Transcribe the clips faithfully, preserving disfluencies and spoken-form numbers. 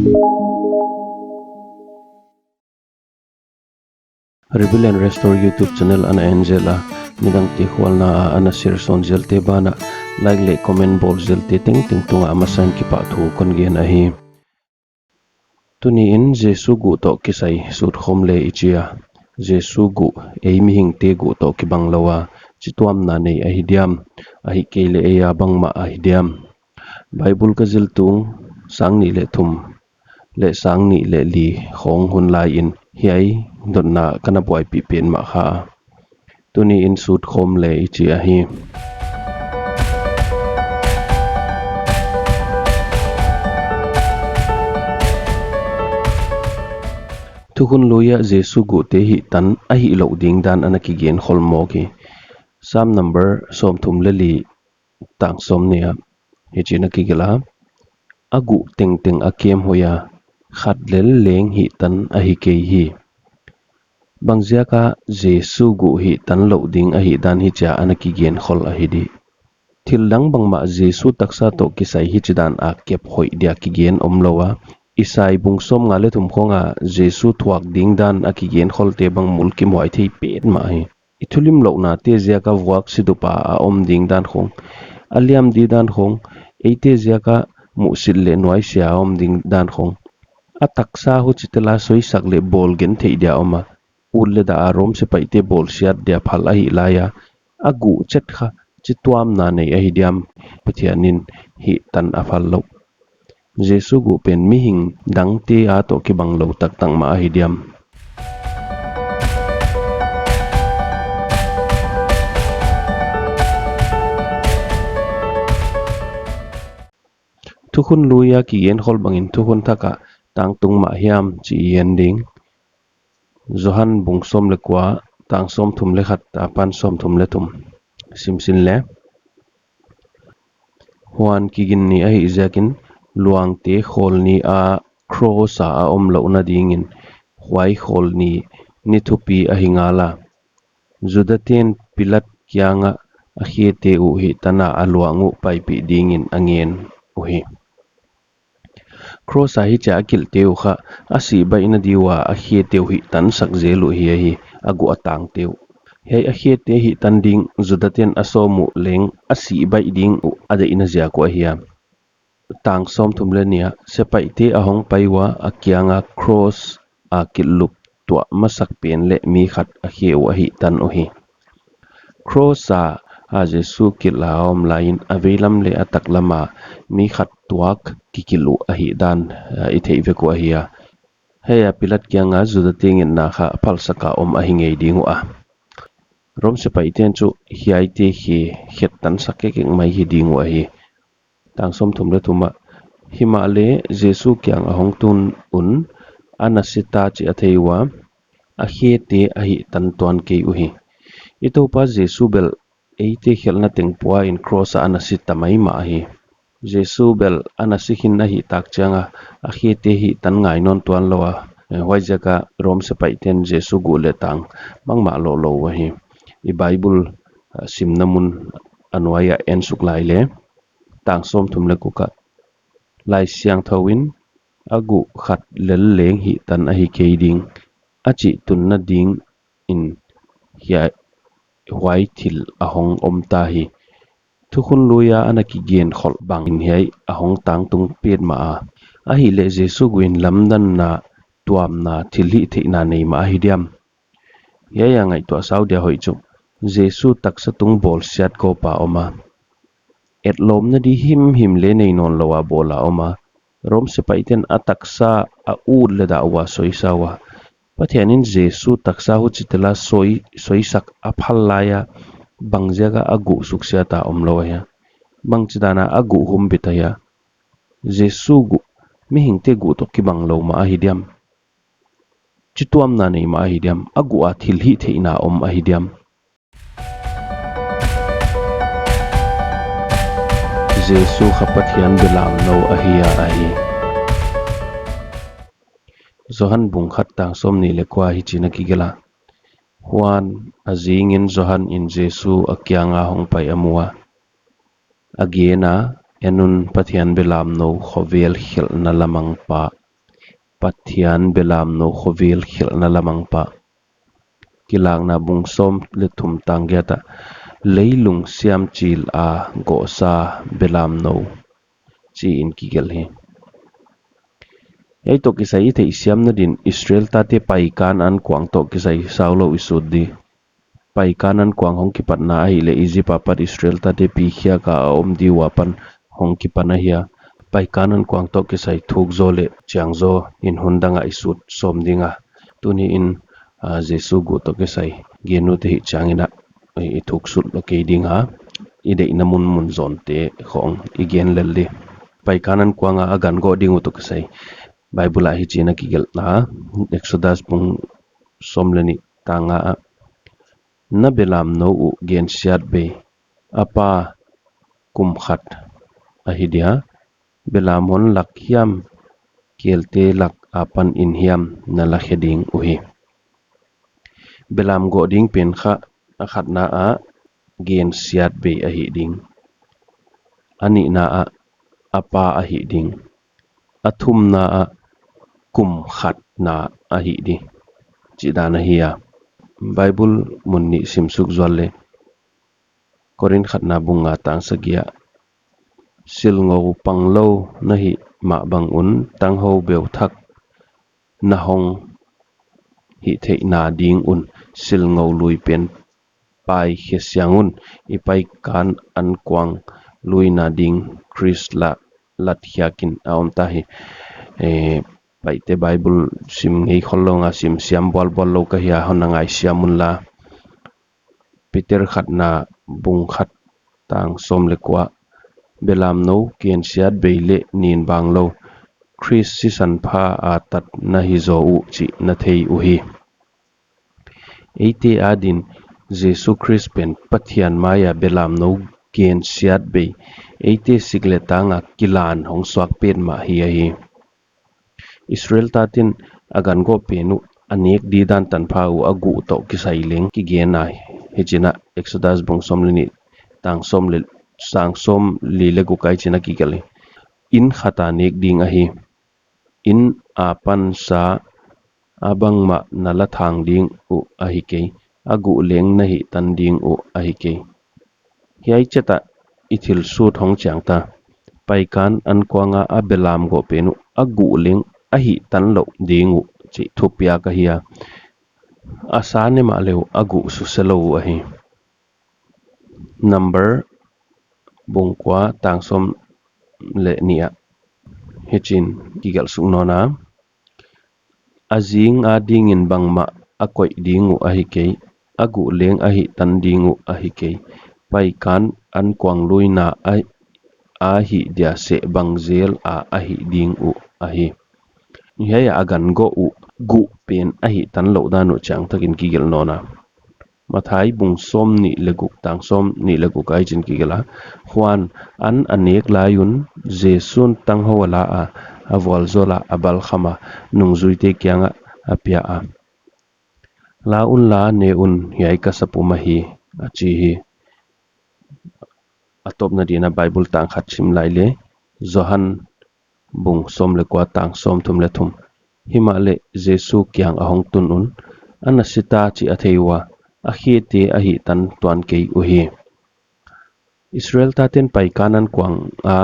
Rebuild and Restore YouTube channel ana en zel a, midangte khualna a ana share sawn zelte banah, like leh comment bawl zelte tengteng tungah a masain kipahthu kon gen ahi. Tuniin Jesu guh toh kisai sut khawm le i chi a. Jesu guh ei mihingte guh toh kibang lou a, chituamna nei ahi diam, ahihkeileh ei a bangmah ahi diam? Bible ka zil tung sang nih leh thum leh sang nih leh li khawng hun laiin hiai dotna ka na buaipih pen mah kha. Tuniin sut khawm le i chi ahi. Thukhun Lui ah Jesu guhte hihtan a hihlouh ding dan ana kigen khol mawk hi. Psalm number sawmthum leh li, tang sawmnih ah hichiin a kigelh a: A guh tengteng a kem hoih a, khat lel leng hihtan ahi kei hi. Bangziaka Jesu guh hihtan louh ding ahihdan hichia ana kigen khol ahi di? Thildang bangmah Jesu taksa toh kisai hichidan a kep hoih dia kigen omlou a, Isai bung sawmnga leh thum khawng a Jesu thuak ding dan a kigen kholte bang mulkimhuai thei petmah hi. I thulimlouhnate ziaka vuak sidup a a om ding dan khawng, a liam di dan khawng, eite ziaka muhsit leh nuaisia a om ding dan khawng, a taksa huchitel a soisak leh bawl gentheih dia om a, ut leh dah a Rom sepaihte bawlsiat dia phal ahih laia, a guh chet kha chituamna nei ahi diam? Pathianin hihtan a phal louh Jesu guh pen mihing dangte a toh kibang lou taktak mah ahi diam? Thukhun Lui a kigen khol bangin Thukhun Thak ah tang tung mah hiam chih i en ding. Johan bung sawm leh kua, tang sawmthum leh khat apan sawmthum leh thum. Simsin le: Huan kiginni ahih ziakin luangte khawlni a cross a a om louhna dingin huai khawlni ni thupi ahi ngal a, Judaten Pilat kiangah a khete uh hihtan a a luang uh paipih dingin a ngen uhi. Cross a hichia a kilhte uh kha a sih baihna di ua a khete uh hihtansak zel uh hi ahi, a guh a tangte uh. Hiai a khete hihtan ding Judaten a sawm uh leng a sih baih ding uh a deihna ziak uh ahi a. Tang sawmthum leh nih ah sepaihte a hong pai ua, a kianga cross a kilhlup tuah masak pen leh mi khat a khe uh a hihtan uhi. Cross a, a Jesu kilh a om laiin a veilam leh a taklam a mi khat tuak kikilh uh ahihdan, a, i theih vek uh ahi a. Hiai a Pilat kianga Judate ngetna kha phalsak a om ahi ngei ding ua. Rom sepaihten chu hiaite khe khettansak kekek mai hi ding uh ahi. Tang sawmthum leh thum ah, himahleh Jesu kiang a hong tun un a na si ta chih a thei ua, a khete a hihtan tuan kei uhi. I Toupa Jesu bel eite khelhna teng pua in cross a a na si ta maimah hi. Jesu bel a na si khin ahih tak chianga a khete hihtan ngai nawn tuan lou a, eh, huaiziaka Rom sepaihten Jesu guh leh tang bangmah loh lou uh ahi. I Bible, ah, simna mun a nuai ah en suk lai leh, tang sawmthum leh guk ah, Laisiangthou in a guh khat lel leng hihtan ahi kei ding a chih tunna dingin hiai, huai thil a hong om ta hi. Thukhun Lui a a na kigen kholh bangin hiai a hong tang tung petmah a. Ahihleh Jesu guh in lamdanna, tuamna, thilhihtheihna nei mah ahi diam? Hiai a ngaihtuah sau dia hoih chu, Jesu taksa tung bawlsiat gawp a om a, etlawmna di himhim leng nei nawn lou a bawl a om a, Rom sepaihten a taksa a ut leh dah ua soisa ua. Pathianin Jesu taksa huchitel a soi, soisak a phal laia bangziaka a guh suksiat a om lou ahia? Bangchidana a guh humbit ahia? Jesu guh mihingte guh toh kibang lou mah ahi diam? Chituamna nei mah ahi diam? A guh a thilhihtheihna om ahi diam? Jesu kha Pathian belamnou ahia ahi. Johan bung khat tang sawmnih leh kua hichiin a kigelh a: Huan a zingin Johan in Jesu a kianga hongpai a mu a, a gen a, En un, Pathian belamnou, khovel khelhna lamangpa, Pathian belamnou khovel khelhna lamangpa. Kilakna bung sawm leh thum tang giat ah, leilung siamchil a gohsa belamnou, chi in kigelh hi. Hiai toh kisai i theihsiamna din Israel tate Paikan ankuang toh kisai saulou i sut di. Paikan ankuang hong kipatna ahihleh Egypt apat Israel tate pi khiak a a om di ua pan hong kipan ahi a. Paikan ankuang toh kisai thuk zaw leh chiang zaw in hun dang ah i sut sawm ding a. Tuni in, ah, Jesu guh toh kisai gen ut i hih chiangin ah, i, i thuk sut lou kei ding a. I deihna mun mun zawnte khong i gen lel di. Paikan ankuang a a gan goh ding uh toh kisai Bible ah hichi'n a kigelh a, Exodus bung sawm leh nih tang nga ah, na belamnou uh gensiatbei, a pa kum khat ahi dia, belam hon lak hiam, kelte lak apan in hiam na la khe ding uhi. Belam goh ding pen kha, a khatna ah gensiatbei ahih ding. A nihna ah a pa ahih ding. A thumna ah kum khatna ahih di, chih dan ahi a. Bible mun nih sim suk zual leh, Korin khatna bung nga tang sagih ah, silngou panglou na hih mah bang un, tanghou beuthak na hong hih theihna ding un, silngou lui pen pai khe siang un, i Paikan ankuang luina ding Khrist la lat khiak in a om ta hi. Eh, Paite Bible sim ngei khollou nga, sim siam bualbual lou ka hi a, hon na ngaihsiam un la. Peter khatna bung khat tang sawm leh kua, belamnou gensiatbei leh nin banglou, Khrist sisan pha a tat na hi zaw uh chih na thei uhi. Eite adin Jesu Khrist pen Pathian mai a belamnou gensiatbei, eite sik leh tang a kilan hong suak petmah hi ahi. Israel taten a gan goh pen uh a nek di dan tanpha uh a guh toh kisai leng kigen a, hichi'n a Exodus bung sawm leh nih tang sawm leh, tang sawmli leh guk ah hichi'n a kigelh hi. Inn khat a nek ding ahi. Inn apan sa a bangmah na la thang ding uh ahi kei, a guh leng na hihtan ding uh ahi kei. Hiai chet ah i thil sut hong chiang ta. Paikan ankuang a a belam goh pen uh a guh leng a hihtan lou ding uh chih thupiak ahi a. A sa ne mahle uh a guh suse lou uh ahi. Number bung kua tang sawm leh nih ah hichi'n kigelh suk nawn a, a zing adingin bangmah a koih ding uh ahi kei, a guh leng a hihtan ding uh ahi kei. Paikan ankuang luina a, a hih dia seh bang zel a a hih ding uh ahi. Hiai a a gan goh uh guh pen a hihtan lou dan uh chiang takin kigelh nawn a. Matthai bung sawmnih leh guk tang sawmnih leh guk ah hichi'n kigelh a, huan an a nek lai un Jesu'n tanghou a la a, a vualzawl a, a balkham a, nungzuite kiang ah a pia a, la un la, ne un, hiai ka sapum ahi, a chi hi. A tawpna din a Bible tang khat sim lai leh, Johan bung sawm leh kua tang sawmthum leh thum. Himahleh Jesu kiang a hong tun un, a na si ta chih a thei ua, a khete a hihtan tuan kei uhi. Israel taten Paikan ankuang a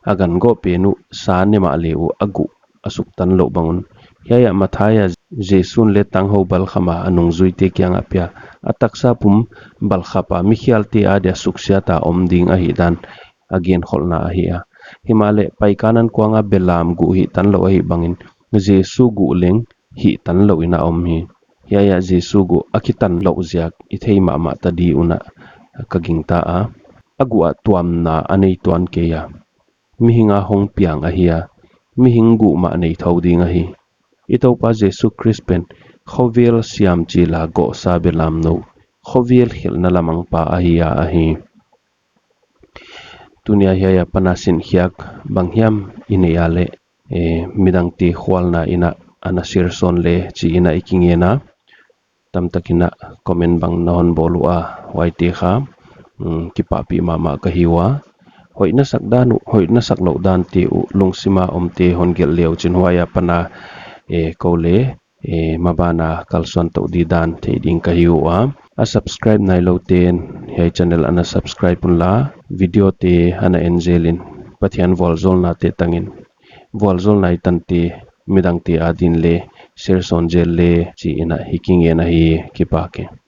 a gan goh pen uh sa ne mahle uh a guh a suktan lou bang un, hiai ah Matthai a Jesu'n leh tanghou balkham a, a nungzuite kiang ah pia, a taksa pum balkhap a, mikhialte adia suksiat a om ding ahih dan a genkholhna ahi a. Himahleh Paikan ankuang a belam guh hihtan lou ahih bangin Jesu guh leng hihtan lou in a om hi. Hiai ah Jesu guh a kitan lou ziak i thei mahmah ta di un a ka gingta a. A guh ah tuamna a nei tuan kei a. Mihing a hong piang ahi a. Mihing guh mah nei thou ding ahi. I Toupa Jesu Khrist pen khovel siamchil a gohsa belamnou, khovel khelhna lamangpa ahi a ahi. Tuni a hiai a pan a sin khiak bang hiam i neih a leh, eh, midangte khualna in a ana share sawn le chi in a i kingen a. Tamtak in a comment bang na hon bawl ua, huaite kha, mm, kipahpih mahmah ka hi ua. Hoih na sak dan uh, hoih na sak lou dante uh, lungsim a omte hon gelh le uchin huai a pan a eh, kou leng, eh, maban a kalsuan tou di dan theih ding ka hi ua. A subscribe nailou te'n hiai channel ana subscribe unla, video te ana en zel in, Pathian vualzawlna te tang in, vualzawlna i tante midangte adin leng share sawn zel leng chi in a hi kingen ahi. Kipak e.